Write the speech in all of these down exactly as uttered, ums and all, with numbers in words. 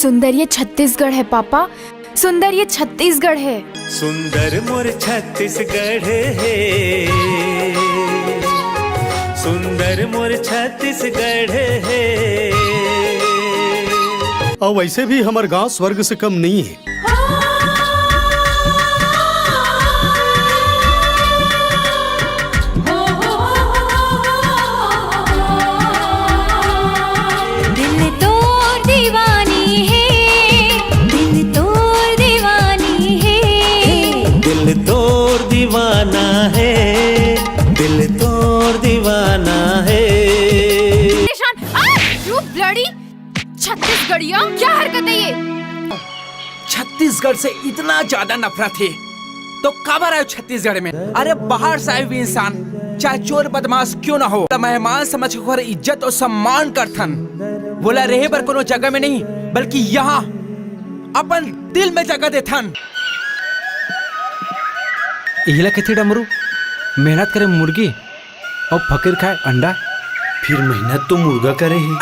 सुंदर ये छत्तीसगढ़ है पापा, सुंदर ये छत्तीसगढ़ है। सुंदर मोर छत्तीसगढ़ हे, सुंदर मोर छत्तीसगढ़ हे। अउ वैसे भी हमर गांव स्वर्ग से कम नहीं है। दिल तोर दीवानी है, दिल तोर दीवानी है। दिल तोर दीवाना है, दिल तोर दीवाना है। निशान, आ, you bloody छत्तीसगढ़िया, क्या हरकत है ये? छत्तीसगढ़ से इतना ज्यादा नफरत है तो काबर आयो छत्तीसगढ़ में? अरे बाहर से आए हुए इंसान, चाहे चोर बदमाश क्यों ना हो, मेहमान समझ के ओकर इज्जत और सम्मान करथन। वोला रहे बर कोनो जगह में नहीं, बल्कि यहाँ अपन दिल में जगह देथन। इहिला कथे डमरू, मेहनत करे मुर्गी, अउ फकीर खाए अंडा। फिर मेहनत तो मुर्गा करे हे।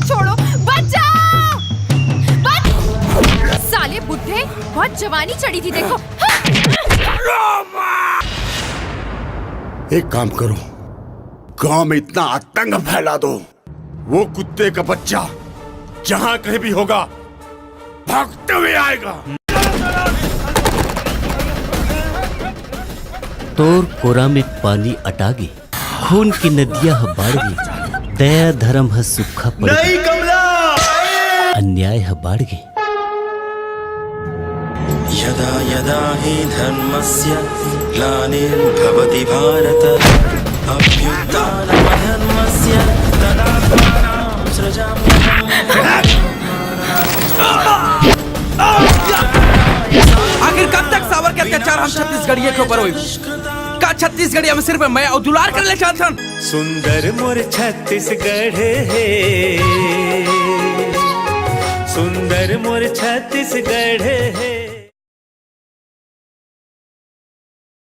छोड़ो, बच जाओ, बच। साले बुड्ढे, बहुत जवानी चढ़ी थी, देखो। एक काम करो, गांव में इतना आतंक फैला दो, वो कुत्ते का बच्चा जहां कहीं भी होगा, भागते हुए आएगा। तोर कोरा में पानी अटागे, खून के नदिया ह बाढ़गे, दया धर्म ह सूखा पड़गे। नहीं कमला! अन्याय ह बाढ़गे। यदा यदा हि धर्मस्य ग्लानिर्भवति भारत, अभ्युत्थानमधर्मस्य तदात्मानं सृजाम्यहम्। आखिर कब तक सावर के अत्याचार हम छत्तीसगढ़िया के ऊपर होई? का छत्तीसगढ़िया में सिर्फ मया अउ दुलार करे ले चाहथन? सुंदर मोर छत्तीसगढ़ हे, सुंदर मोर छत्तीसगढ़ हे।